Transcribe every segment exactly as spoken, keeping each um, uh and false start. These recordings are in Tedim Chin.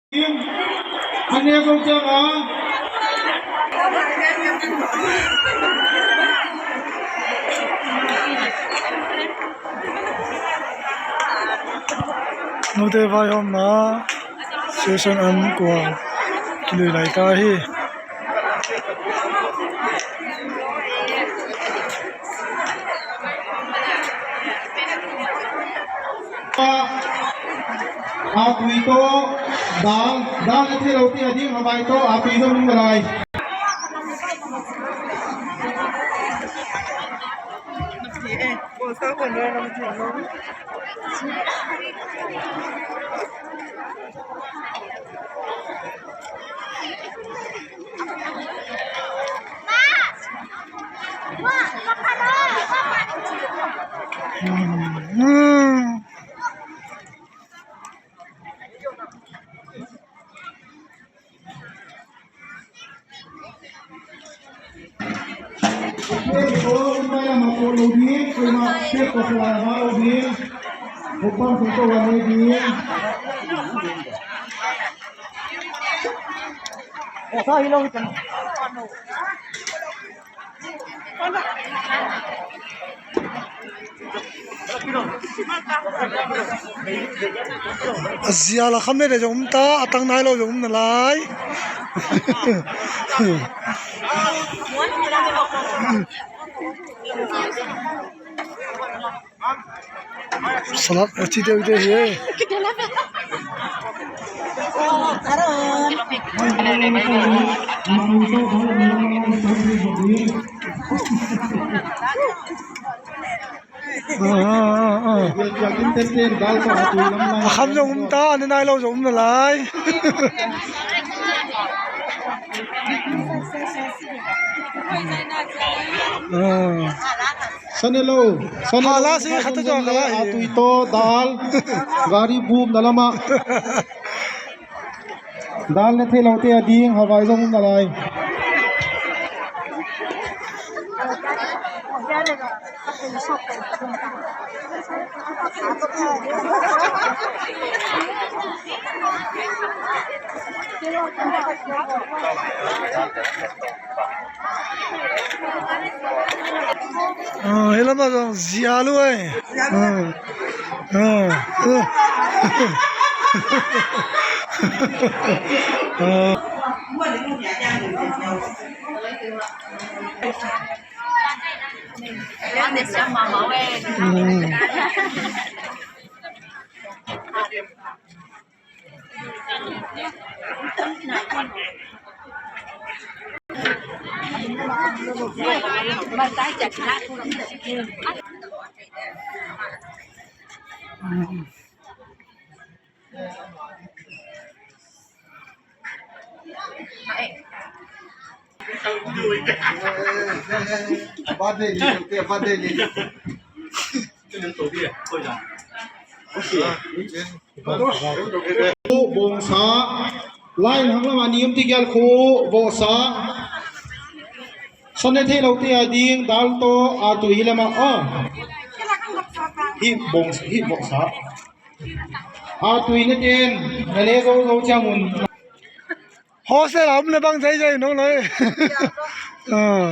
An ne zo ciang a. Note vaihawmna session an kuang kilui lai ta hi. A tui tawh dal, dal na thei lo te a ding, a vai tawh a tui zong um lai. A zial a kham le le zong um ta, a tang nai lo zong um na lai. Salat a ci deuh deuh hi. A kham zong um ta, a ne nai lo zong um na lai. Sa ne lo, sa ne lo. Hala si khata zong kala hi. A tui tawh dal, gari bum na lamah. Dal ne thei lo te a ding, a vai zong um na lai. Ah, hi lamah zong zial uh ai. Ah, ah, ah. Ah. Mm. Bawngsa, line hang lamah ni um ti gial khu, bawngsa. Sa ne thei lo te a ding, dal tawh a tui hi lamah, aw. Hi bawngsa, hi bawngsa. A tui na ten, na ne zo zo ciang un. Hostel a om le bang zeizei nong lai. Ah.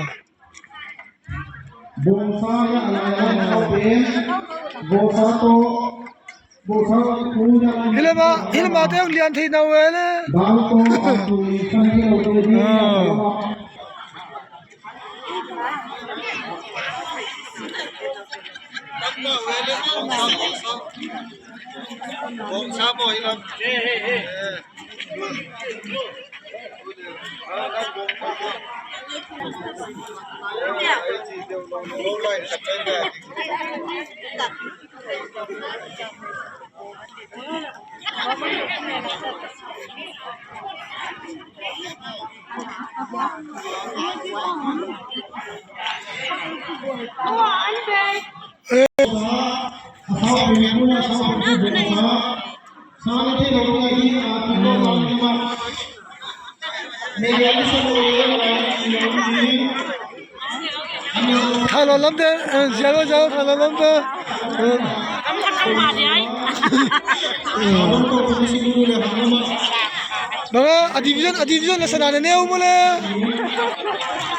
Bawngsa ya lai lai na pen. Bawngsa to. Bawngsa to ya lai. Hi le ma, hi le ma te ong lian thei na ve le. Bang to a tui kan thei lo te di. Ah. Thalo lamte, eh, zialo zialo thalo lamte. Eh. Am thak kam ma diai. Eh. Bang a, a division, a division na sana na neu maw le.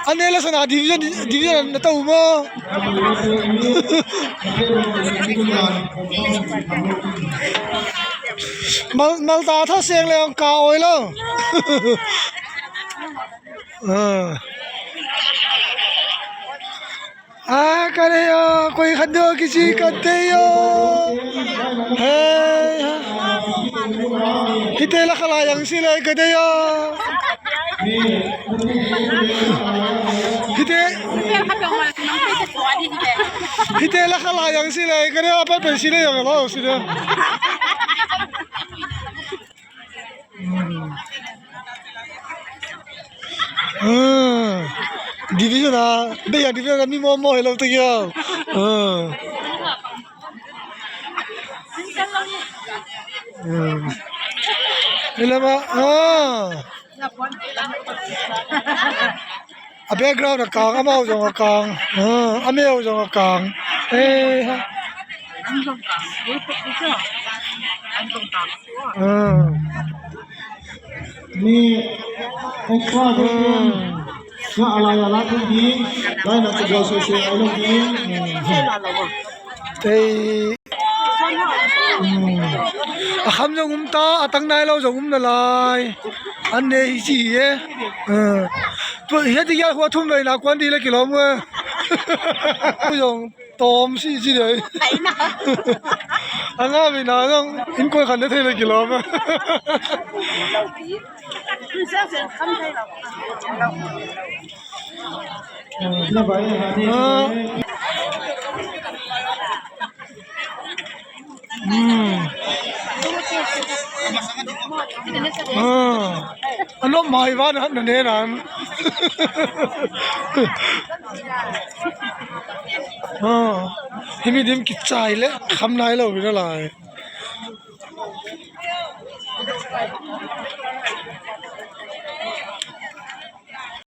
A ne la sana division, division na tau maw. Mal, mal ta tha seng le ong ka oi lo. Ah. Ah, ka dei aw, koi khat deuh kici ka dei aw. Hei, ha. Hite la khalai ang si lai ka dei aw. Hite, hite la khalai ang si lai ka dei aw, pai pai si lai ang lo si dei. Hmm. Hmm. Division a, bei a division a mi mawmaw hi lo te kio. Hmm. Hmm. Hi le mah. Ah. A background a kang, amau zong a kang. Ah, a meu zong a kang. Eh, ha. Ah. Ni, extra ding. Nga a lai a lai ding. Lai na ka gua sese ai lo ding. Tei. Hmm. A kham zong um ta, a tang nai lo zong um na lai. An ne hi ci hi e. Eh. Tua hi a ti kia khua thum veina kuan di le kilawm e. Zong tawm si ci dei. A nga veina zong in koi khan ne thei le kilawm e. Ah. Hmm. Ah. A nop mai van hat na ne nan. Ah. Himi dim kichai le kham nai lo hi na lai.